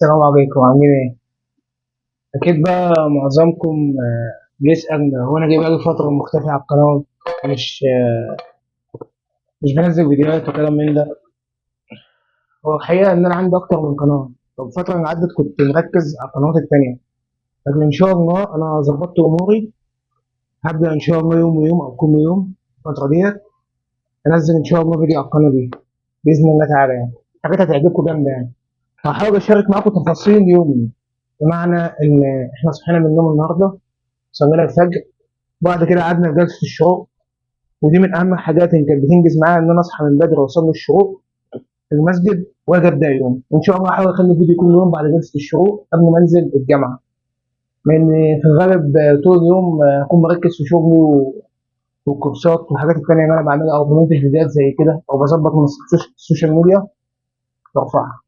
السلام عليكم، عاملين ايه؟ اكيد بقى معظمكم بيسأل هو انا جاي بقالي فترة مختفي على القناة، مش بنزل فيديوهات وكلام من ده. هو الحقيقة ان انا عندي اكتر من قناة. طب الفترة اللي عدت كنت مركز على القنوات التانية، لكن ان شاء الله انا ظبطت اموري، هبدأ ان شاء الله يوم ويوم او كل يوم الفترة ديت انزل ان شاء الله فيديو على القناة دي بإذن الله تعالى. حاجات هتعجبكم جامدة. هحاول اشارك معاكم تفاصيل يومي، بمعنى ان احنا صحينا من النوم النهارده، صلينا الفجر، بعد كده قعدنا في جلسه الشروق، ودي من اهم الحاجات اللي كانت بتنجز معايا ان انا اصحى من بدري واصلي الشروق في المسجد واجي ابدا يوم. وان شاء الله هحاول اخلي الفيديو كل يوم بعد جلسه الشروق قبل ما انزل الجامعة، لان في الغالب طول اليوم اكون مركز في شغلي والكورسات والحاجات التانية اللي انا بعملها، او بمنتج فيديوهات زي كده، او بظبط من ال social media وارفعها.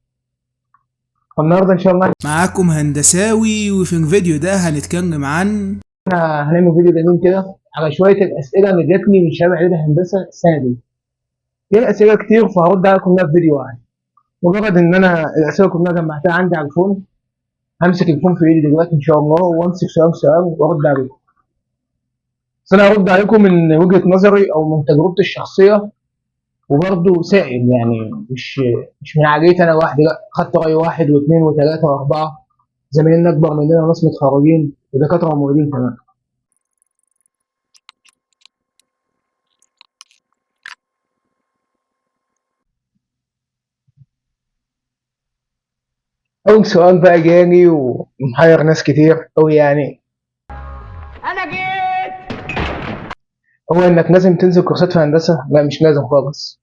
فالنهارده ان شاء الله معاكم هندساوي، وفي الفيديو ده هنتكلم عن احنا هنعمل فيديو جميل كده على شوية الاسئلة اللي جات لي من شباب اعدادي هندسة السنة دي. هي اسئلة كتير فهرد عليها كلها في فيديو واحد. مجرد ان انا الاسئلة كلها جمعتها عندي على ال phone، همسك ال phone في ايدي دلوقتي ان شاء الله وامسك سؤال سؤال وارد عليكم. بس انا هرد عليكم من وجهه نظري او من تجربتي الشخصية، وبرضه سائل مش من عقليتي انا لوحدي، لا خدت راي واحد واثنين وثلاثة واربعة زمايلنا اكبر مننا وناس متخرجين ودكاترة ومعيدين كمان. اول سؤال بقى جالي ومحير ناس كتير قوي، انا جيت، هو انك لازم تنزل كورسات في هندسة؟ لا مش لازم خالص.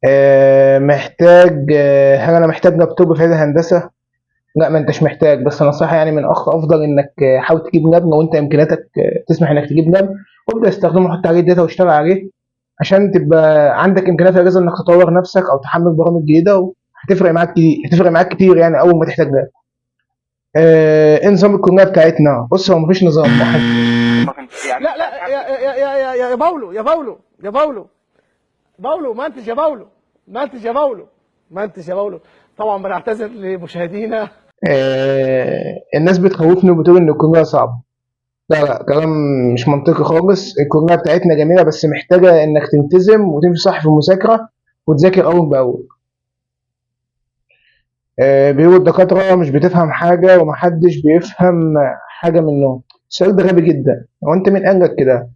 هل انا محتاج لابتوب في هندسة؟ لا ما انتش محتاج، بس نصيحة من اخ افضل انك حاول تجيب lap لو انت امكانياتك تسمح انك تجيب lap، وابدا استخدمه وحط عليه data واشتغل عليه عشان تبقى عندك امكانيات اجهزة انك تطور نفسك او تحمل برامج جديدة، وهتفرق معاك كتير، هتفرق معاك كتير اول ما تحتاج lap. ايه نظام الكلية بتاعتنا؟ بص هو مفيش نظام واحد. لا لا يا يا يا يا يا باولو، يا باولو، يا باولو، باولو ما انتش يا باولو، ما انتش يا باولو، ما انتش يا باولو. طبعا بنعتذر لمشاهدينا. الناس بتخوفني وبتقول ان الكلية صعبة. لا لا، كلام مش منطقي خالص. الكلية بتاعتنا جميلة، بس محتاجه انك تلتزم وتمشي صح في المذاكرة وتذاكر اول باول. بيقولوا الدكاترة مش بتفهم حاجة ومحدش بيفهم حاجة منهم. السؤال ده غبي جدا، هو انت مين قال لك كده؟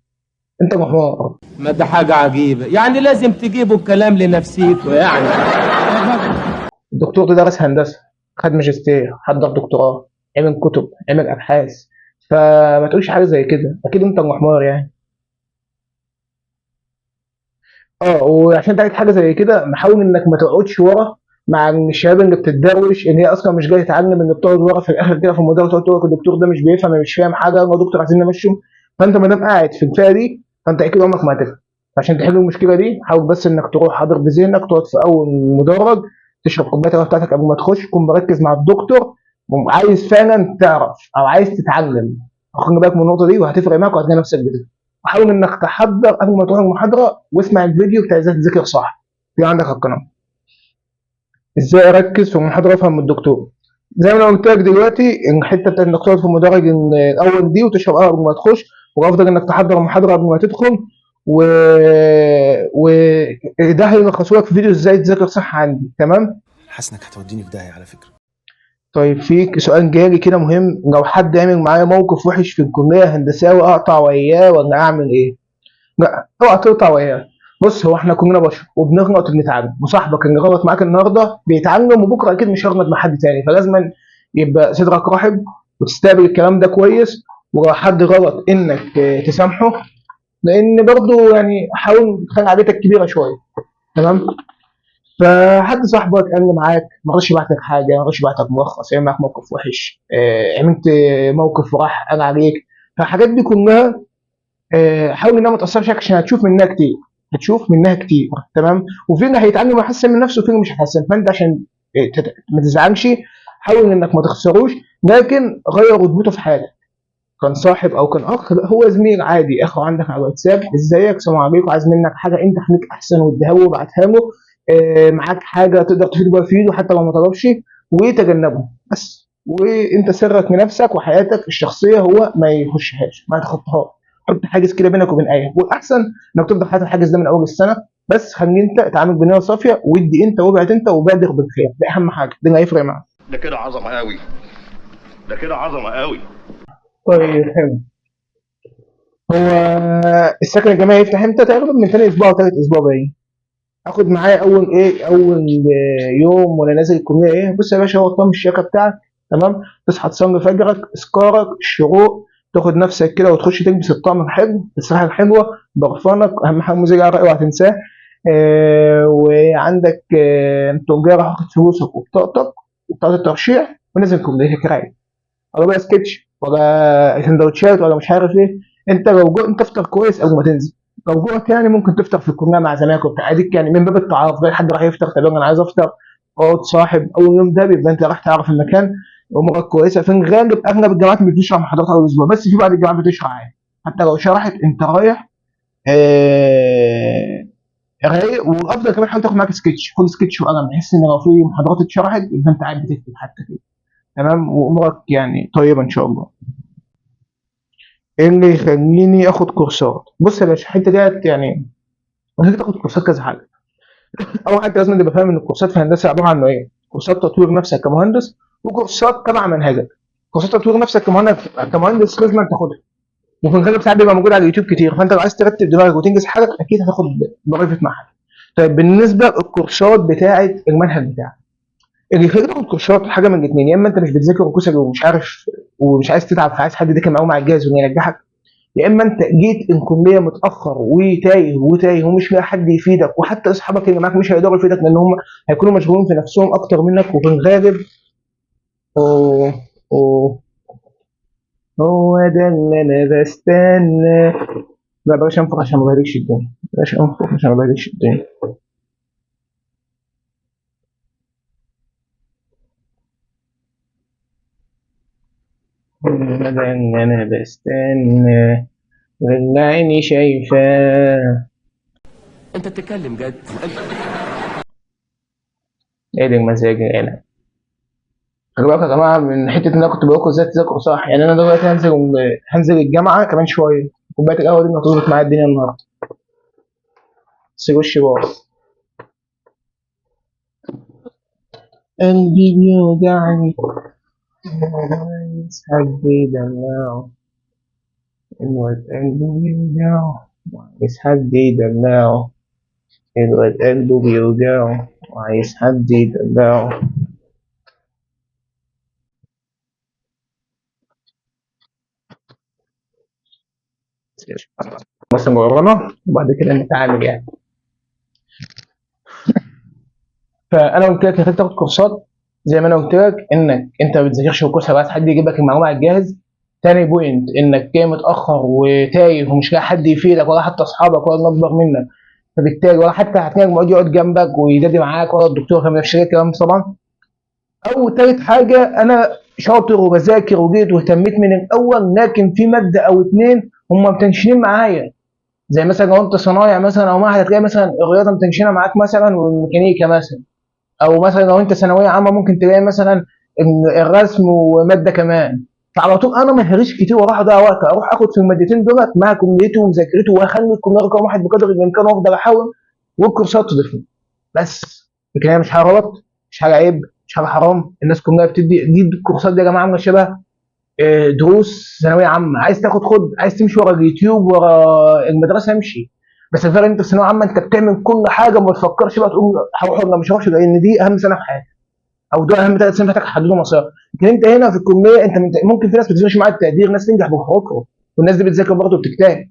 انت محمار. ما ده حاجة عجيبة، لازم تجيبوا الكلام لنفسيكوا. الدكتور ده درس هندسة، خد ماجستير، حضر دكتوراه، عمل كتب، عمل أبحاث، فما تقولش حاجة زي كده، أكيد أنت محمار. وعشان تعمل حاجة زي كده محاول إنك ما تقعدش ورا مع الشباب اللي بتتدروش، إن هي أصلاً مش جاية تتعلم، إن بتقعد ورا في الآخر كده في المدرج تقعد تقول لك الدكتور ده مش بيفهم، مش فاهم حاجة، يا دكتور عايزين نمشيه. فأنت ما دام قاعد في الفئة دي فأنت أكيد عمرك ما هتفهم. عشان تحل المشكلة دي حاول بس إنك تروح حاضر بذهنك، تقعد في أول مدرج، تشرب كوباية القهوة بتاعتك قبل ما تخش، تكون مركز مع الدكتور وعايز فعلاً تعرف أو عايز تتعلم. خد بالك من النقطة دي وهتفرق معاك وهتلاقي نفسك بتفهم. وحاول إنك تحضر قبل ما تروح المحاضرة واسمع الفيديو بتاع إزاي تذاكر صح في عندك على القناة. إزاي أركز في المحاضرة وأفهم من الدكتور؟ زي ما أنا قلت لك دلوقتي، الحتة بتاعت إنك تقعد في المدرج الأول دي وتشرب قهوة قبل ما تخش، وأفضل إنك تحضر المحاضرة قبل ما تدخل، وده هيلخصه لك في فيديو إزاي تذاكر صح عندي، تمام؟ حاسس إنك هتوديني في داهية على فكرة. في سؤال جالي كده مهم، لو حد عمل معايا موقف وحش في الكلية هندساوي أقطع وياه ولا أعمل إيه؟ لا، أوعى تقطع وياه. بص، هو إحنا كلنا بشر وبنغلط وبنتعلم، وصاحبك اللي غلط معاك النهارده بيتعلم، وبكره أكيد مش هيغلط مع حد تاني، فلازم يبقى صدرك رحب وتستقبل الكلام ده كويس، ولو حد غلط إنك تسامحه، لأن برضه حاول تخلي عادتك كبيرة شوية، تمام؟ فحد صاحبك قال لي معاك، ما رضاش يبعت لك حاجة، ما رضاش يبعت لك ملخص، عمل معاك موقف وحش، عملت موقف وراح قال عليك، فالحاجات دي كلها، حاول انها ما تاثرش عليك عشان هتشوف منها كتير، هتشوف منها كتير، تمام؟ وفي اللي هيتعلم ويحسن من نفسه وفي اللي مش هيتحسن، فانت عشان ما تزعلش حاول انك ما تخسروش، لكن غير رتبته في حياتك. كان صاحب او كان اخ، لا هو زميل عادي، اخو عندك على الواتساب، ازيك، السلام عليكم، عايز منك حاجة، انت خليك احسن واديها له وابعتها له، معاك حاجة تقدر تفيده بيها فيده حتى لو ما طلبش، وتجنبه بس. وانت سرك لنفسك وحياتك الشخصية هو ما يخشهاش، ما يتخطاهاش. حط حاجز كده بينك وبين ايه، والاحسن انك تفضل حاطط الحاجز ده من اول السنة، بس خلي انت اتعامل بنيه صافية، وادي انت وابعد انت وبادر بالخير، ده اهم حاجة، ده اللي هيفرق معاك. ده كده عظمه قوي، ده كده عظمه قوي. طيب حلو. هو السكن الجامعي يفتح امتى؟ تقريبا من تاني اسبوع او تالت اسبوع باين. اخد معايا اول ايه، اول يوم وانا نازل الكلية ايه؟ بص يا باشا، هو طقم الشياكه بتاعك، تمام؟ تصحى تصلي فجرك، اسكارك، الشروق، تاخد نفسك كده وتخش تلبس الطقم الحلو، السلاح الحلوة، برفانك، اهم حاجة مزيج عرق اوعى تنساه، وعندك تقوم جاي رايح واخد فلوسك وبطاقتك وبطاقه الترشيح ونازل الكلية كرايه، ولا بقى سكتش ولا سندوتشات ولا مش عارف ايه. انت لو جوعت انت افطر كويس قبل ما تنزل، لو جوعت يعني ممكن تفطر في الكلية مع زمايلك وبتاع، اديك يعني من باب التعارف، زي حد راح يفطر طب انا عايز افطر، اقعد صاحب. اول يوم ده بيبقى انت راح تعرف المكان، امورك كويسة. في الغالب اغلب الجامعات بتشرح محاضرات اول اسبوع، بس في بعض الجامعات بتشرح عادي حتى لو شرحت انت رايح رايق. والافضل كمان حاول تاخد معاك سكتش، خد سكتش وقلم، بحيث ان لو في محاضرات اتشرحت يبقى انت قاعد بتكتب حتى كده، تمام؟ وامورك يعني طيبة ان شاء الله. ايه اللي يخليني اخد كورسات؟ بص يا باشا، الحتة ديت يعني ممكن تاخد كورسات كذا حاجة. اول حاجة لازم تبقى فاهم ان الكورسات في الهندسة عبارة عن نوعين: كورسات تطوير نفسك كمهندس، وكورسات تبع منهجك. كورسات تطوير نفسك كمهندس لازم تاخدها، وفي الغالب ساعات بيبقى موجود على اليوتيوب كتير، فانت لو عايز ترتب دماغك وتنجز حالك اكيد هتاخد private مع حد. طيب بالنسبة للكورسات بتاعه المنهج بتاعك، اللي يخليك تاخد كورسات حاجة من الاثنين: يا اما انت مش بتذاكر وكسل ومش عارف ومش عايز تتعب فعايز حد يذاكر معاك مع الجهاز وينجحك، يا اما انت جيت الكلية متاخر وتايه وتايه ومش لاقي حد يفيدك، وحتى اصحابك اللي معاك مش هيقدروا يفيدك لان هم هيكونوا مشغولين في نفسهم اكتر منك. وفي الغالب أوه أوه هو ده اللي انا بستنى. لا بلاش انفخ عشان ما بهدلش الدنيا، بلاش انفخ عشان ما بهدلش الدنيا. هو ده اللي انا بستنى واللي عيني شايفاه. انت بتتكلم جد؟ ايه ده المزاج هنا؟ خلي بالك يا جماعة من حتة ان انا كنت بقول لكم ازاي تذاكروا صح. يعني انا دلوقتي هنزل الجامعة كمان شوية، كوباية القهوة دي هتظبط معايا الدنيا النهارده، بس وشي باظ، قلبي بيوجعني، عايز حد يدلعه، الواد قلبه بيوجعه وعايز حد يدلعه، الواد قلبه بيوجعه وعايز حد يدلعه. بس ورانا وبعد كده نتعامل يعني. فانا قلت لك محتاج تاخد كورسات زي ما انا قلت لك، انك انت ما بتذاكرش الكورس، عايز حد يجيب لك المعلومة على الجاهز. تاني point انك جاي متاخر وتايه ومش لاقي حد يفيدك ولا حتى اصحابك ولا اللي اكبر منك، فبالتالي ولا حتى هتلاقي المعيد يقعد جنبك ويدادي معاك ولا الدكتور كمان نفس الكلام طبعا. او تالت حاجة، انا شاطر وبذاكر وجيت واهتميت من الاول، لكن في مادة او اتنين هم متنشنين معايا، زي مثلا لو انت صنايع مثلا او معهد هتلاقي مثلا الرياضة متنشنه معاك مثلا والميكانيكا مثلا، او مثلا لو انت ثانوية عامة ممكن تلاقي مثلا الرسم ومادة كمان. فعلى طول انا ما هريش كتير واروح اضيع وقت، اروح اخد في المادتين دولت مع كليته ومذاكرته واخلي الكلية رقم واحد بقدر الامكان وافضل احاول، والكورسات تضيفني بس. لكن هي مش حاجة غلط، مش حاجة عيب، مش حاجة حرام، الناس كلها بتدي دي الكورسات دي يا جماعة عامله شبه دروس ثانوية عامة، عايز تاخد خد، عايز تمشي ورا اليوتيوب ورا المدرسة امشي، بس الفرق انت في ثانوية عامة انت بتعمل كل حاجة وما تفكرش بقى تقول هروح ولا مش هروح، لان دي اهم سنة في حياتك او ده اهم 3 سنين في حياتك هتحددوا مصيرك. لكن انت هنا في الكلية انت ممكن في ناس بتذاكرش معاك التقدير، ناس تنجح بحقوقها، والناس دي بتذاكر برضه وبتجتهد.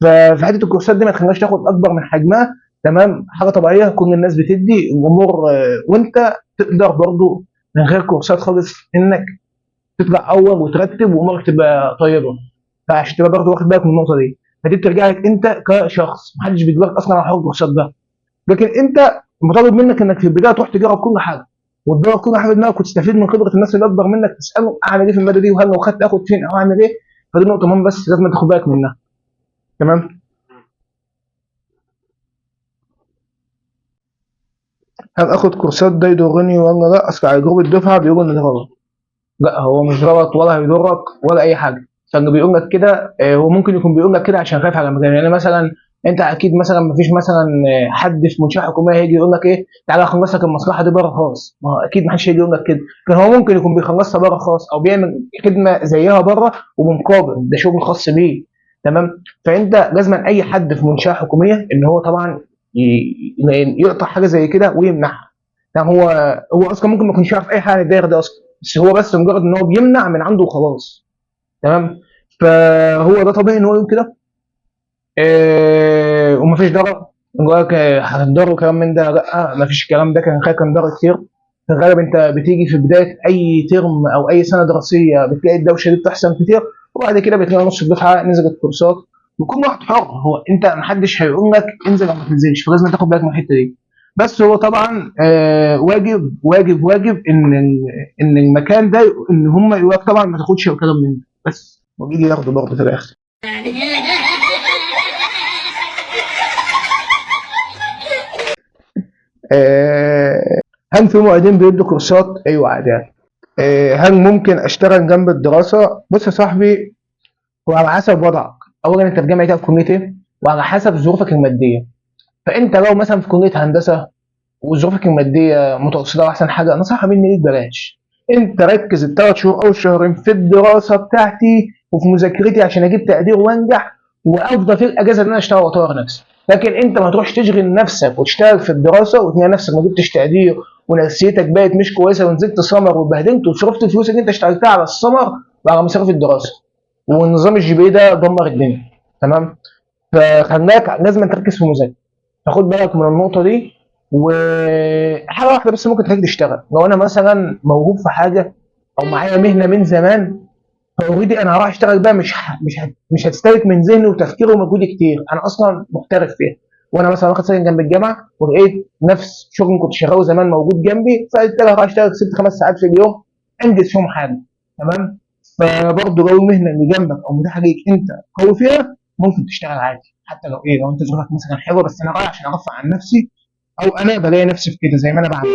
ففي حتة الكورسات دي ما تخليهاش تاخد اكبر من حجمها، تمام؟ حاجة طبيعية كل الناس بتدي الامور، وانت تقدر برضه من غير كورسات خالص انك تطلع اول وترتب وامورك تبقى طيبة. فعشان تبقى برضه واخد بالك من النقطة دي، فدي بترجع لك انت كشخص، محدش بيجبرك اصلا على حوار الكورسات ده، لكن انت مطالب منك انك في البداية تروح تجرب كل حاجة وتدور كل حاجة في دماغك وتستفيد من خبره الناس اللي اكبر منك، تسالهم اعمل ايه في المادة دي، وهل لو خدت اخد فين او اعمل ايه. فدي نقطة مهمة بس لازم تاخد بالك منها، تمام؟ هل اخد كورسات ده يضرني ولا لا؟ اصل على group الدفعة بيقولوا ان ده غلط. لا هو مش غلط ولا هيضرك ولا اي حاجة. فاللي بيقول لك كده هو ممكن يكون بيقول لك كده عشان خايف على مكانه. يعني مثلا انت اكيد مثلا مفيش مثلا حد في منشاه حكومية هيجي يقول لك ايه تعالى اخلص لك المصلحة دي بره خالص، ما هو اكيد محدش هيجي يقول لك كده. لكن هو ممكن يكون بيخلصها بره خالص او بيعمل خدمة زيها بره وبمقابل، ده شغل خاص بيه. تمام؟ فانت لازم اي حد في منشاه حكومية ان هو طبعا يقطع حاجة زي كده ويمنعها. تمام؟ هو اصلا ممكن ما يكونش يعرف اي حاجة عن الدايرة دي اصلا، بس هو بس مجرد ان هو بيمنع من عنده وخلاص. تمام؟ فهو ده طبيعي ان هو يقول كده. ومفيش ضرر، جواك هتضر وكلام من ده، لا مفيش الكلام ده. كان ضرر كتير. في الغالب انت بتيجي في بداية اي ترم او اي سنة دراسية بتلاقي الدوشة دي بتحصل كتير، وبعد كده بتلاقي نص الدفعة نزلت كورسات، وكل واحد حر. هو انت محدش هيقول لك انزل او ما تنزلش، فلازم تاخد بالك من الحتة دي. بس هو طبعا واجب واجب واجب ان المكان ده ان هم يقول لك طبعا ما تاخدش الكلام من ده، بس وبيجي ياخده برضه في الاخر. هل في معيدين بيدوا كورسات؟ ايوه عادي. هل ممكن اشتغل جنب الدراسة؟ بص يا صاحبي، هو على حسب وضعك. اولا انت في جامعه ايه، في كليه ايه، وعلى حسب ظروفك المادية. فانت لو مثلا في كليه هندسة وظروفك المادية متوسطه واحسن حاجة، نصيحة مني ليك بلاش. انت ركز الثلاث شهور او الشهرين في الدراسة بتاعتي وفي مذاكرتي عشان اجيب تقدير وانجح، وافضل في الاجازة ان انا اشتغل واطور نفسي. لكن انت ما تروحش تشغل نفسك وتشتغل في الدراسة وتلاقي نفسك ما جبتش تقدير ونفسيتك بقت مش كويسة ونزلت سمر واتبهدلت وصرفت الفلوس اللي انت اشتغلتها على السمر وعلى مصاريف الدراسة، والنظام ال GPA ده دمر الدنيا. تمام؟ فخلاك لازم تركز في المذاكرة، فخد بالك من النقطة دي. وحاجه واحدة بس ممكن تخليك تشتغل، لو انا مثلا موهوب في حاجة او معايا مهنة من زمان، ف already انا هروح اشتغل بقى، مش هتستهلك من ذهني وتفكيري ومجهودي كتير، انا اصلا محترف فيها. وانا مثلا واخد سكن جنب الجامعة ولقيت نفس شغل كنت شغالة زمان موجود جنبي، فقلت لها هروح اشتغل 6-5 ساعات في اليوم انجز فيهم حاجة. تمام؟ فبرضه لو المهنة اللي جنبك او متاحة ليك انت قوي فيها ممكن تشتغل عادي، حتى لو ايه، لو انت ظروفك مثلا حلوة، بس انا رايح عشان ارفع عن نفسي او انا بلاقي نفسي في كده زي ما انا بعمل.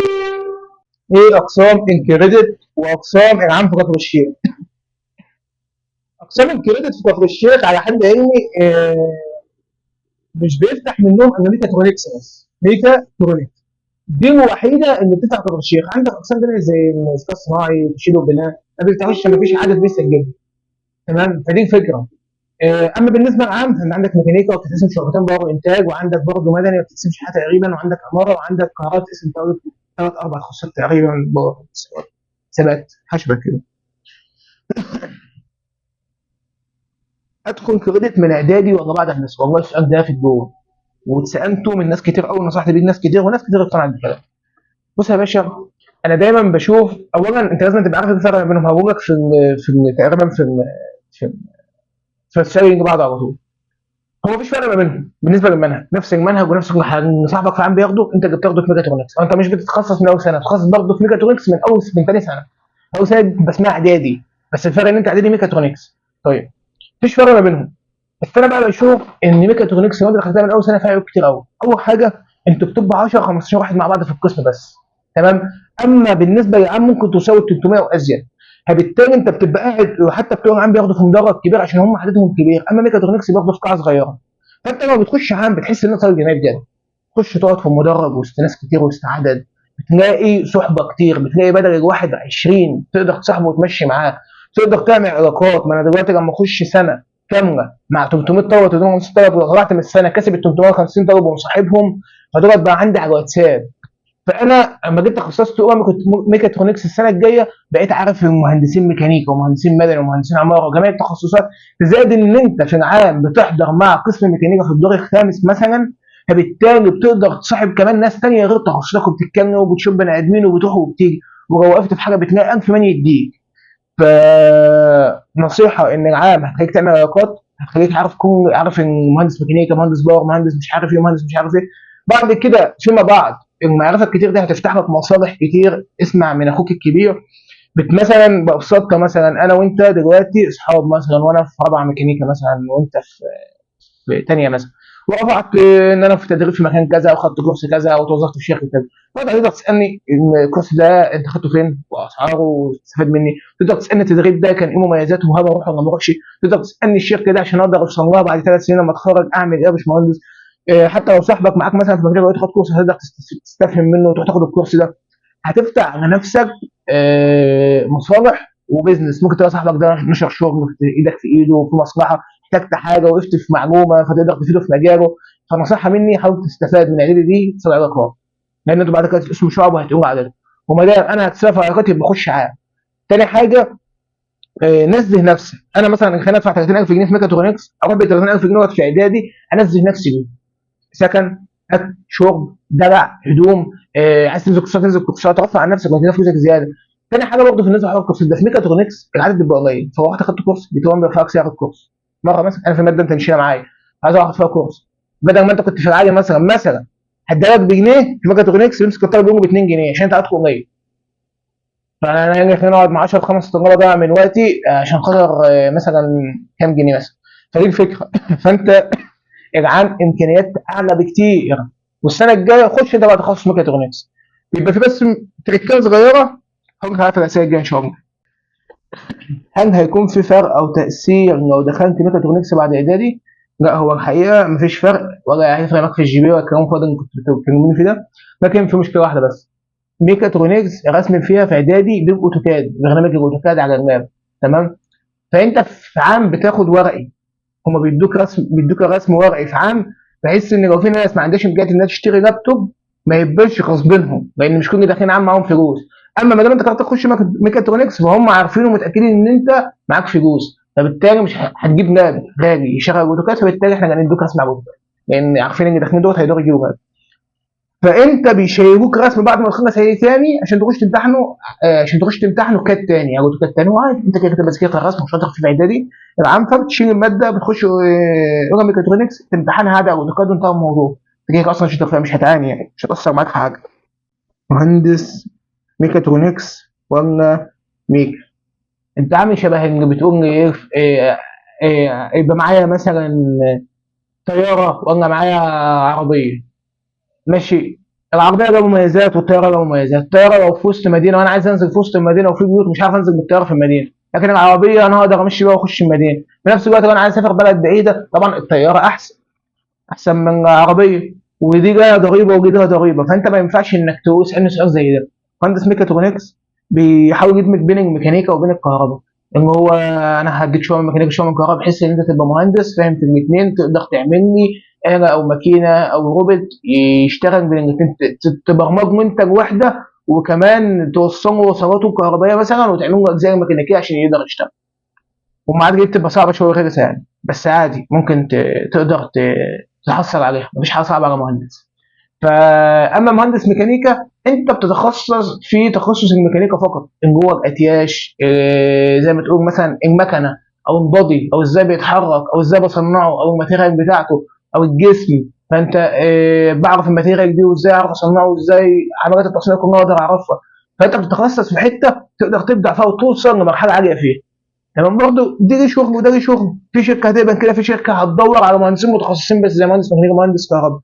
ايه اقسام ال credit واقسام العام في كفر الشيخ؟ اقسام ال credit في كفر الشيخ على حد علمي مش بيفتح منهم الا ميكاترونكس بس. ميكاترونكس دي الوحيدة اللي بتفتح كفر الشيخ. عندك اقسام تانية زي الذكاء الصناعي وتشييد وبناء ما بيفتحوش، ما فيش عدد بيسجل. تمام؟ فدي الفكرة. اما بالنسبة للعام فانت عندك ميكانيكا وبتتقسم شعبتين power وانتاج، وعندك برضه مدني ما بتتقسمش حاجة تقريبا، وعندك عمارة، وعندك كهرباء بتتقسم 3-4 تخصصات تقريبا، power ثبات حشبه كده. ادخل credit من اعدادي ولا بعد هندسة؟ والله السؤال ده في الجول واتسالته من ناس كتير قوي، ونصحت بيه ناس كتير، وناس كتير اقتنعت بالكلام. بص يا باشا، انا دايما بشوف اولا انت لازم تبقى عارف الفرق ما بينهم. هقول لك في ال في ال تقريبا في ال في, في السؤال اللي بعده على طول. هو مفيش فرق ما بينهم بالنسبة للمنهج، نفس المنهج ونفس كل حاجة. صاحبك في عام بياخده انت اللي بتاخده في ميكاترونكس، انت مش بتتخصص من اول سنة، بتتخصص برضه في ميكاترونكس من اول من ثاني سنة. اول سنة بس اسمها اعدادي، بس الفرق ان انت اعدادي ميكاترونكس. طيب مفيش فرق ما بينهم، بس انا بقى بشوف ان ميكاترونكس لو انت دخلتها من اول سنة فيها عيوب كتير قوي. اول حاجة انتوا بتبقوا 10 15 واحد مع بعض في القسم بس. تمام؟ اما بالنسبة للعام ممكن توصلوا 300 وازيد، فبالتالي انت بتبقى قاعد، وحتى بتوع العام بياخدوا في مدرج كبير عشان هم عددهم كبير، اما ميكاترونكس بياخدوا في قاعة صغيرة. فانت لما بتخش عام بتحس ان انت طالب جامعي بجد، تخش تقعد في مدرج وسط ناس كتير وسط عدد، بتلاقي صحبه كتير، بتلاقي بدل الواحد 20 تقدر تصاحبه وتمشي معاه، تقدر تعمل علاقات. ما انا دلوقتي لما اخش سنة كاملة مع 300 طالب 350 طالب، ولو طلعت من السنة كسب ال 350 طالب ومصاحبهم، فدول بقى عندي على الواتساب. فانا لما جيت تخصصت اولى كنت ميكاترونكس السنة الجاية، بقيت عارف المهندسين ميكانيكا ومهندسين مدني ومهندسين عمارة وجميع التخصصات. زائد ان انت في العام بتحضر مع قسم ميكانيكا في الدور الخامس مثلا، فبالتالي بتقدر تصاحب كمان ناس ثانية غير تخصصك، وبتتكلم وبتشوف بني ادمين وبتروح وبتيجي، ولو وقفت في حاجة بتلاقي الف من يديك. فنصيحه ان العام هتخليك تعمل علاقات، هتخليك عارف كل عارف ان مهندس ميكانيكا، مهندس power، مهندس مش عارف ايه، مهندس مش عارف ايه. بعد كده فيما بعد المعرفة الكتير دي هتفتح لك مصالح كتير. اسمع من اخوك الكبير، مثلا بابساطه مثلا انا وانت دلوقتي اصحاب مثلا، وانا في رابعه ميكانيكا مثلا وانت في ثانية مثلا، ورفعت ان انا في تدريب في مكان كذا، وخدت كورس كذا، وتوظفت في شركة كذا. فانت تقدر تسالني الكورس ده انت خدته فين واسعاره وتستفاد مني، تقدر تسالني التدريب ده كان ايه مميزاته وهل اروح ولا ما اروحش، تقدر تسالني الشركة دي عشان اقدر اوصل لها بعد 3 سنين لما اتخرج اعمل ايه يا باشمهندس. حتى لو صاحبك معاك مثلا في مجال وقت خد كورس هتقدر تستفهم منه وتروح تاخد الكورس ده. هتفتح على نفسك مصالح و business، ممكن تلاقي صاحبك ده نشر شغل في ايدك في ايده في مصلحة، احتجت حاجة وقفت في معلومة فتقدر تفيده في مجاله. فنصيحه مني حاول تستفاد من اعدادي دي تصل علاقات، لان انتوا بعد كده اسمه شعب وهتقولوا عدد، وما دام انا هتسافر علاقاتي يبقى اخش عام. تاني حاجة نزه نفسك. انا مثلا خليني ادفع 30000 جنيه في ميكاترونكس، اروح ب 30000 جنيه في اعدادي انزه نفسي بيه، سكن، اكل، شرب، دلع، هدوم، عايز تنزل كورسات تنزل كورسات، ترفع عن نفسك وتلاقي فلوسك زيادة. تاني حاجة برضه في الناس حوار الكورسات ده في ميكاترونكس العدد بيبقى قليل، فلو رحت اخدت كورس بيتوم بيرفعك سعر الكورس. مرة مثلا انا في مادة انت مشيها معايا عايز اخد فيها كورس، بدل ما انت كنت في العادي مثلا هديها لك بجنيه، في ميكاترونكس بيمسك الطالب يومه ب 2 جنيه عشان انت عددك قليل. فانا هاجي خليني اقعد مع 10 5 طلبه ده من وقتي عشان خاطر مثلا كام جنيه مثلا. فدي الفكرة. فانت العام امكانيات اعلى بكتير، والسنة الجاية خش انت بقى تخصص ميكاترونكس، يبقى في بس تريكات صغيرة هقول لك في الاسئلة الجاية ان شاء الله. هل هيكون في فرق او تاثير لو دخلت ميكاترونكس بعد اعدادي؟ لا، هو الحقيقة مفيش فرق ولا هيفرق معاك في ال GPA ولا الكلام الفاضي اللي كنت بتتكلموني فيه ده، لكن في مشكلة واحدة بس، ميكاترونكس رسم فيها في اعدادي بيبقى AutoCAD، برنامج ال AutoCAD على اللاب، تمام؟ فانت في عام بتاخد ورقي، هما بيدوك رسم، بيدوك رسم ورقي في عام، بحيث ان لو في ناس ما عندهاش امكانيات انها تشتري لابتوب ما يبقاش غصبينهم، لان مش كل اللي داخلين عام معاهم فلوس. اما ما دام انت قررت تخش ميكاترونكس فهم عارفين ومتاكدين ان انت معاك فلوس، فبالتالي مش هتجيب لاب غالي يشغل AutoCAD، فبالتالي احنا هندوك رسم على AutoCAD، لان عارفين ان داخلين دوت هيقدروا يجيبوا لاب. فانت بيشيلوك رسم بعد ما تخلص اي تاني عشان تخش تمتحنه، عشان تخش تمتحنه CAD تاني او AutoCAD تاني، وعادي انت كده كده ذاكرت الرسم مش هتاخد في اعدادي العام، فبتشيل المادة بتخش اولى ميكاترونكس تمتحنها عادي AutoCAD وانتهى الموضوع. انت كده اصلا مش هتفهم، مش هتعاني يعني، مش هتاثر معاك في حاجة. مهندس ميكاترونكس ولا ميكا؟ انت عامل شبه اللي بتقول لي ايه، إيه يبقى معايا مثلا طيارة ولا معايا عربية. ماشي، العربية لها مميزات والطياره لها مميزات. الطيارة لو في وسط مدينة وانا عايز انزل في وسط المدينة وفي بيوت مش عارف انزل بالطيارة في المدينة، لكن العربية انا هقدر امشي بيها واخش المدينة. في نفس الوقت لو انا عايز اسافر بلد بعيدة طبعا الطيارة احسن من العربية، ودي لها ضريبة ودي لها ضريبة، فانت ما ينفعش انك تسالني سؤال زي ده. مهندس ميكاترونكس بيحاول يدمج بين الميكانيكا وبين الكهرباء، ان هو انا هديك شوية من الميكانيكا شوية من الكهرباء، بحيث ان انت تبقى مهندس فاهم في الاثنين، تقدر تعمل لي آلة او ماكينة او روبوت يشتغل بين الاثنين، تبرمجه منتج واحدة وكمان توصله وصلاته الكهربائية مثلا وتعمل له اجزاء ميكانيكية عشان يقدر يشتغل. والمعادلة دي بتبقى صعبة شوية غير يعني، بس عادي ممكن تقدر تحصل عليها، مفيش حاجة صعبة على مهندس. فاما مهندس ميكانيكا انت بتتخصص في تخصص الميكانيكا فقط، ان جوه الاتياش، زي ما تقول مثلا المكنه او ال body او ازاي بيتحرك او ازاي بصنعه او ال material بتاعته او الجسم. فانت بعرف ال material دي وازاي اعرف اصنعه وازاي عمليات التصنيع كلها اقدر اعرفها. فانت بتتخصص في حتة تقدر تبدع فيها وتوصل لمرحلة عالية فيها. تمام، برضه دي ليه شغل وده ليه شغل، في شركة هتقبل كده، في شركة هتدور على مهندسين متخصصين بس زي مهندس ميكانيكا مهندس كهرباء.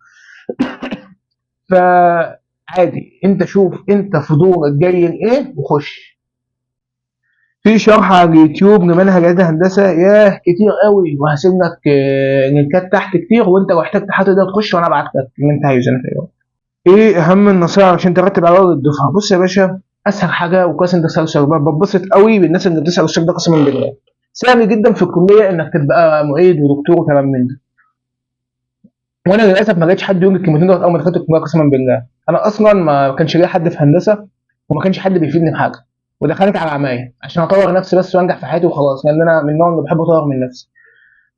فعادي انت شوف انت فضولك جاي لايه وخش. في شرح على اليوتيوب لمنهج اعدادي هندسة ياه كتير قوي، وهسيب لك لينكات تحت كتير، وانت لو احتجت حاجة تقدر تخش وانا ابعت لك اللي انت عايزه. انا في اليوم. ايه اهم النصائح عشان ترتب على وضع الدفعة؟ بص يا باشا، اسهل حاجة وكويس انت تسال السؤال، بتبسط قوي بالناس اللي بتسال السؤال ده قسما بالله. سهل جدا في الكلية انك تبقى معيد ودكتور وكلام من ده، وانا للاسف ما لقيتش حد يقول لي الكلمتين دول اول ما دخلت الكلية قسما بالله. انا اصلا ما كانش ليا حد في هندسة وما كانش حد بيفيدني بحاجة، ودخلت على عمايه عشان اطور نفسي بس وانجح في حياتي وخلاص، لان انا من النوع اللي بحب اطور من نفسي.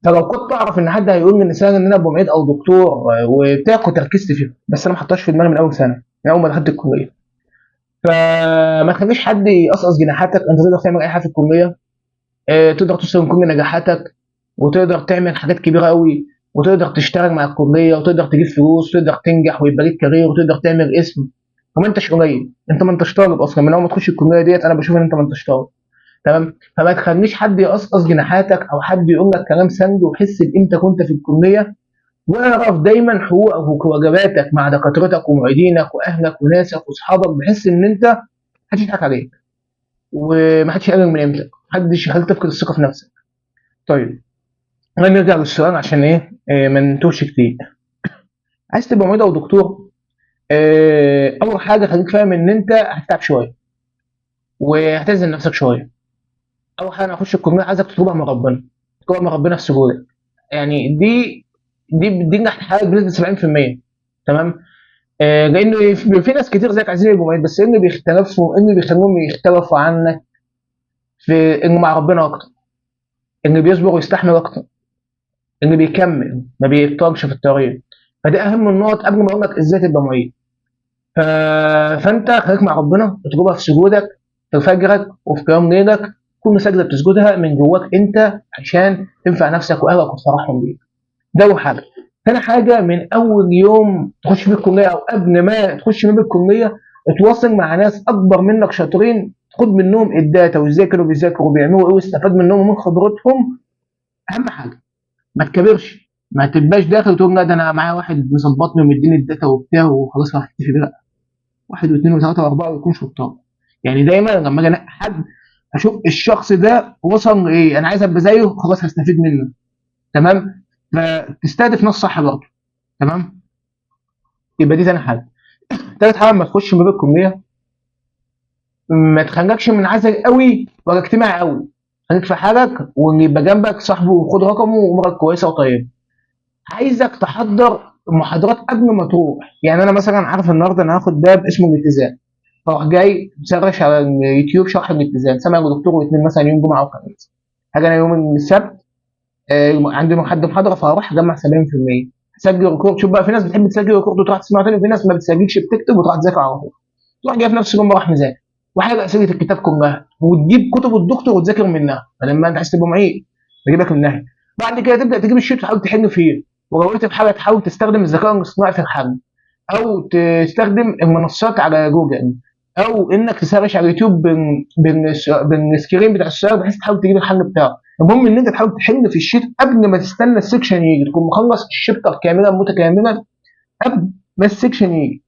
فلو كنت اعرف ان حد هيقول لي ان سهل ان انا ابقى معيد او دكتور وبتاع كنت ركزت فيه، بس انا ما حطيتهاش في دماغي من اول سنة، من اول ما دخلت الكلية. فما تخليش حد يقصقص جناحاتك، انت تقدر تعمل اي حاجة في الكلية، تقدر توصل لكل نجاحاتك وتقدر تعمل حاجات كبيرة قوي، وتقدر تشتغل مع الكلية وتقدر تجيب فلوس وتقدر تنجح ويبقى ليك career وتقدر تعمل اسم. وما انتش قليل، انت ما انتش طالب اصلا من اول ما تخش الكلية ديت، انا بشوف ان انت ما انتش طالب. تمام، فما تخليش حد يقصقص جناحاتك او حد يقول لك كلام سلبي، وحس بقيمتك وانت في الكلية، واعرف دايما حقوقك وواجباتك مع دكاترتك ومعيدينك واهلك وناسك واصحابك، بحيث ان انت محدش يضحك عليك ومحدش يقلل من قيمتك، محدش يخليك تفقد الثقة في نفسك. طيب نرجع للسؤال عشان ايه ما نتوهش كتير. عايز تبقى معيد او دكتور، اول حاجة خليك فاهم ان انت هتتعب شوية وهتعزل نفسك شوية. اول حاجة انا اخش الكلية عايزك تطلبها من ربنا، تطلبها من ربنا في سجودك، يعني دي نجحت حالك بنسبة 70%. تمام؟ لان في ناس كتير زيك عايزين يبقوا معيد، بس ان بيختلفوا، ان بيخلوهم يختلفوا عنك في انه مع ربنا اكتر، انه بيصبر ويستحمل اكتر، انه بيكمل ما بيبطلش في الطريق. فده اهم النقط قبل ما اقول لك ازاي تبقى معيد. فانت خليك مع ربنا، اطلبها في سجودك، في فجرك وفي قيام ليلك، كل سجدة بتسجدها من جواك انت عشان تنفع نفسك واهلك وتفرحهم بيك. ده اول حاجة. تاني حاجة، من اول يوم تخش في الكلية او قبل ما تخش من الكلية، اتواصل مع ناس اكبر منك شاطرين، خد منهم ال data وازاي كانوا بيذاكروا وبيعملوا ايه، واستفاد منهم ومن خبرتهم. اهم حاجة ما تكبرش، ما تبقاش داخل وتقول لا ده انا معايا واحد مظبطني ومديني ال data وبتاع وخلاص هختفي بيه. لا، 1 و2 و3 و4 ويكون شطار. يعني دايما لما اجي انقي حد اشوف الشخص ده وصل لايه، انا عايز ابقى زيه، خلاص هستفيد منه. تمام؟ فتستهدف ناس صح برضه. تمام؟ يبقى دي تاني حاجة. تالت حاجة، لما تخش باب الكلية ما تخليكش منعزل قوي ولا اجتماعي قوي، خليك في حالك واللي يبقى جنبك صاحبه وخد رقمه وامورك كويسة وطيبة. عايزك تحضر محاضرات قبل ما تروح. يعني انا مثلا عارف النهارده انا هاخد باب اسمه الاتزان، فاروح جاي مسرش على اليوتيوب شرح الاتزان، سامع دكتور واثنين مثلا يوم جمعه او خميس، حاجة انا يوم السبت عندي حد محاضرة، فهروح اجمع 70%، سجل record. شوف بقى في ناس بتحب تسجل record وتروح تسمعه تاني، وفي ناس ما بتسجلش بتكتب وتروح تذاكر على طول. تروح جاي في نفس اليوم راح مذاكر وحاجه اسئلة الكتاب كلها، وتجيب كتب الدكتور وتذاكر منها. فلما انت عايز تبقى معيد بجيبك منها. بعد كده تبدا تجيب ال sheet وتحاول تحل فيه، ولو وقفت في حاجة تحاول تستخدم الذكاء الاصطناعي في الحل، او تستخدم المنصات على جوجل، او انك تسرش على اليوتيوب بال screen بتاع السؤال بحيث تحاول تجيب الحل بتاعه. المهم ان انت تحاول تحل في ال sheet قبل ما تستنى ال section يجي، تكون مخلص ال chapter كاملا متكاملا قبل ما ال section يجي.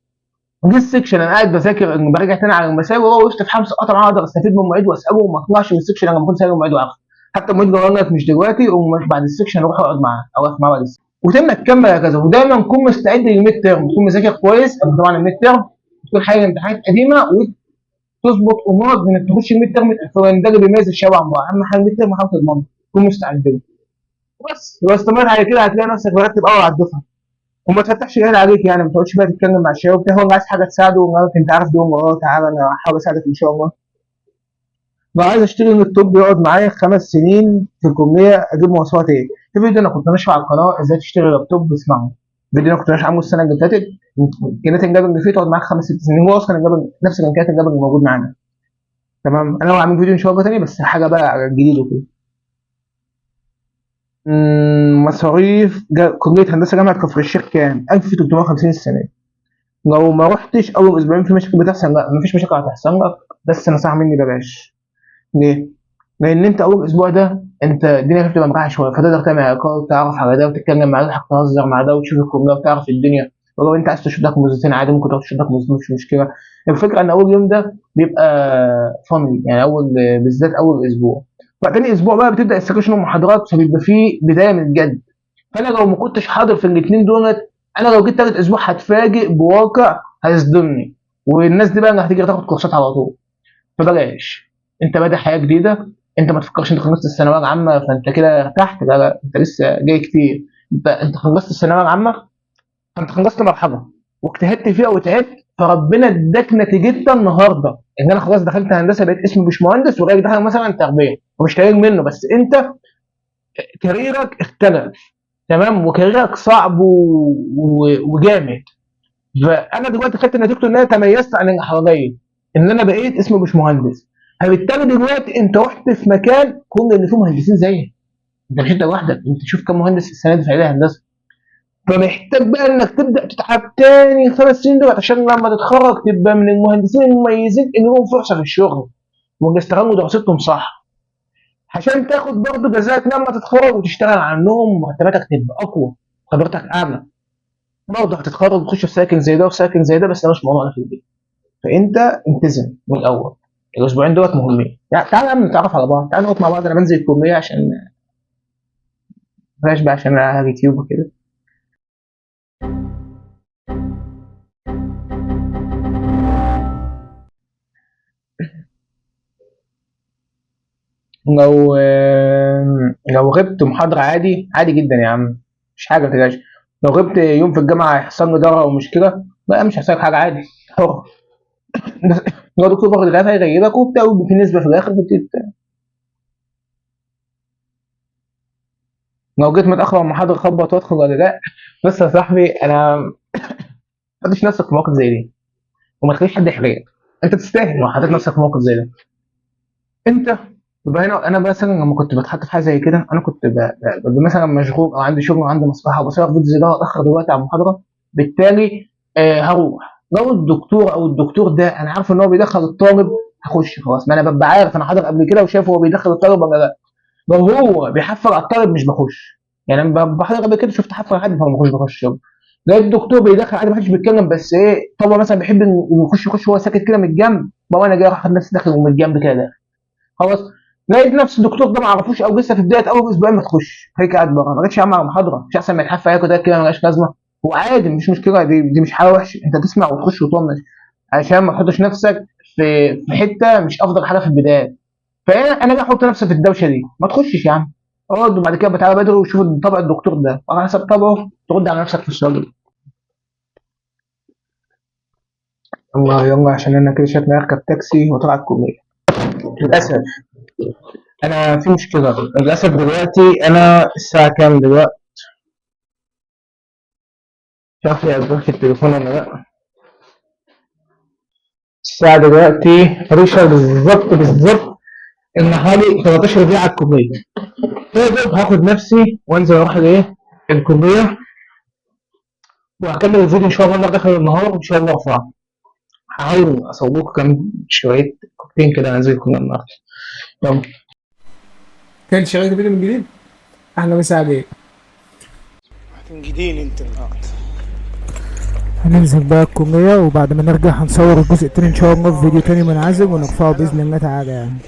جه ال section انا قاعد بذاكر، براجع تاني على المسائل، وهو وقفت في حمص قطع معاه، اقدر استفيد من المعيد واساله وما اطلعش من ال section انا لما كنت سائل المعيد وعارفه. حتى المعيد لو قال لك مش دلوقتي ومش بعد ال section اروح اقعد معاه او اقف معاه بعد ال section. وتبدا تكمل هكذا. ودايما كون مستعد لل midterm، تكون مذاكر كويس قبل طبعا ال midterm، تكون حاجة امتحانات قديمة وتظبط امورك انك تخش ال midterm تقفل. ده اللي بيميز الشباب عن بعض. اهم حاجة ال midterm حاول تضمنه، تكون مستعد له بس. لو استمريت على كده هتلاقي نفسك مرتب قوي على الدفعة، وما تفتحش العين عليك. يعني ما تقعدش بقى تتكلم مع الشباب وبتاع، هو عايز حاجة تساعده وانت عارف دي، تعالى انا هحاول اساعدك ان شاء الله. بقى عايز اشتري لابتوب يقعد معايا 5 سنين في الكلية، اجيب مواصفات ايه؟ في فيديو انا كنت ناشره على القناة ازاي تشتري لابتوب، اسمعه. فيديو انا كنت ناشره عامله السنة اللي فاتت، امكانيات اللاب اللي فيه تقعد معاك 5 6 سنين، هو اصلا اللاب نفس امكانيات اللاب اللي موجود معانا. تمام؟ انا هعمل فيديو ان شاء الله تاني، بس حاجة بقى على الجديد وكده. مصاريف كليه هندسة جامعه كفر الشيخ كام؟ 1350 السنة. لو ما رحتش اول اسبوعين في مشاكل بتحصل؟ لا، مفيش مشاكل هتحصل لك، بس نصيحة مني بلاش. ليه؟ لان انت اول اسبوع ده انت الدنيا بتبقى مريحه شوية، فتقدر تعمل علاقات وتعرف على ده وتتكلم مع ده وتهزر مع ده وتشوف الكلية وتعرف الدنيا. ولو انت عايز تشوف لك موزتين عادي ممكن تروح تشوف لك موزتين، مش مشكلة. الفكرة ان اول يوم ده بيبقى فن، يعني اول بالذات اول اسبوع. بعد اسبوع بقى بتبدا ال section والمحاضرات، فبيبقى فيه بداية من الجد. فانا لو ما كنتش حاضر في الاثنين دولت، انا لو جيت ثالث اسبوع هتفاجئ بواقع هيصدمني، والناس دي بقى اللي هتيجي تاخد كورسات على طول. فبلاش، انت بادئ حياة جديدة، انت ما تفكرش انت خلصت الثانوية العامة فانت كده ارتحت، لا لا، انت لسه جاي كتير. انت خلصت الثانوية العامة فانت خلصت مرحلة واجتهدت فيها وتعبت، فربنا اداك نتيجتها النهارده ان انا خلاص دخلت هندسة بقيت اسمي باشمهندس، وغيرك دخل مثلا تربيه ومش تقليل منه، بس انت كاريرك اختلف. تمام؟ وكاريرك صعب وجامد. فانا دلوقتي خدت نتيجته ان انا تميزت عن اللي حواليا، ان انا بقيت اسمي باشمهندس. فبالتالي دلوقتي انت رحت في مكان كل اللي فيه مهندسين زيك، انت مش انت لوحدك، انت شوف كم مهندس السنة دي في اعدادي هندسة. فمحتاج بقى انك تبدا تتعب تاني 5 سنين دول عشان لما تتخرج تبقى من المهندسين المميزين اللي لهم فرصة في الشغل واللي استغلوا دراستهم صح، عشان تاخد برضه جزاك لما تتخرج وتشتغل عنهم ومرتباتك تبقى اقوى. خبرتك اعلى، برضه هتتخرج وتخش في cycle زي ده وفي cycle زي ده، بس ده مش موضوعنا في البيت. فانت التزم من الاول، الاسبوعين دولت مهمين. يعني تعالى يا عم نتعرف على بعض، تعالى نقعد مع بعض. انا بنزل الكلية عشان بلاش بقى، عشان انا يوتيوب وكده. لو غبت محاضرة عادي، عادي جدا يا عم، مش حاجة ما تقلقش. لو غبت يوم في الجامعة هيحصل لي ضرر او مشكلة؟ لا مش هيحصل لك حاجة، عادي، حر. بس لو دكتور باخد غياب هيغيبك وبتاع، وفي نسبة في الآخر لو جيت متأخر على المحاضرة خبط وادخل ولا لا؟ بس يا صاحبي أنا ما تحطش نفسك في موقف زي دي، وما تخليش حد يحرجك، أنت تستاهل لو حطيت نفسك في موقف زي ده. أنت يبقى هنا انا مثلا لما كنت بتحط في حاجة زي كده، انا كنت ببقى مثلا مشغول او عندي شغل وعندي مصلحة وبصور فيديو زي ده واتاخر دلوقتي على المحاضرة، بالتالي هروح. لو الدكتور او الدكتور ده انا عارف ان هو بيدخل الطالب هخش خلاص، ما انا ببقى عارف، انا حاضر قبل كده وشايف هو بيدخل الطالب ولا لا. لو هو بيحفر على الطالب مش بخش، يعني انا بحضر قبل كده شفت حفر حد فما بخش شغل. لقيت الدكتور بيدخل عادي ما حدش بيتكلم، بس ايه طبعا مثلا بيحب انه يخش هو ساكت كده من الجنب، بابا انا جاي اروح نفسي داخل ومن الجنب كده داخل خلاص. لقيت نفس الدكتور ده ما اعرفوش او لسه في بداية اول اسبوعين ما تخش، هيك قاعد بره، ما جاتش يا عم على محاضرة، مش احسن ما يتحف عليك وده كده مالهاش لازمه. هو عادي مش مشكلة، دي مش حاجة وحشة، انت تسمع وتخش وتطنش عشان ما تحطش نفسك في حتة مش افضل حاجة في البداية. فانا جاي احط نفسي في الدوشة دي، ما تخشش يا عم، اقعد وبعد كده تعالى بدري وشوف طبع الدكتور ده، وعلى حسب طبعه ترد على نفسك في السؤال ده. يلا يلا عشان انا كده شكلي هركب تاكسي وطلع الكلية. للاسف انا في مشكلة للاسف دلوقتي. انا الساعة كام دلوقتي؟ مش عارف هي في التليفون ولا لا. الساعة دلوقتي 11 بالظبط بالظبط، النهاري 13 دقيقة على الكلية. طيب هاخد نفسي وانزل اروح لايه الكلية، وهكمل الفيديو ان شاء الله النهارده اخر النهار وان شاء الله ارفعه. هحاول اصور لكم كام شوية كوكتين كده انزل الكلية النهارده. يلا كان شغال الفيديو من جديد. اهلا وسهلا عليك. هتنجدين انت النهارده. هننزل بقى الكلية، وبعد ما نرجع هنصور الجزء التاني ان شاء الله في فيديو تاني منعزل ونرفعه باذن الله تعالى يعني.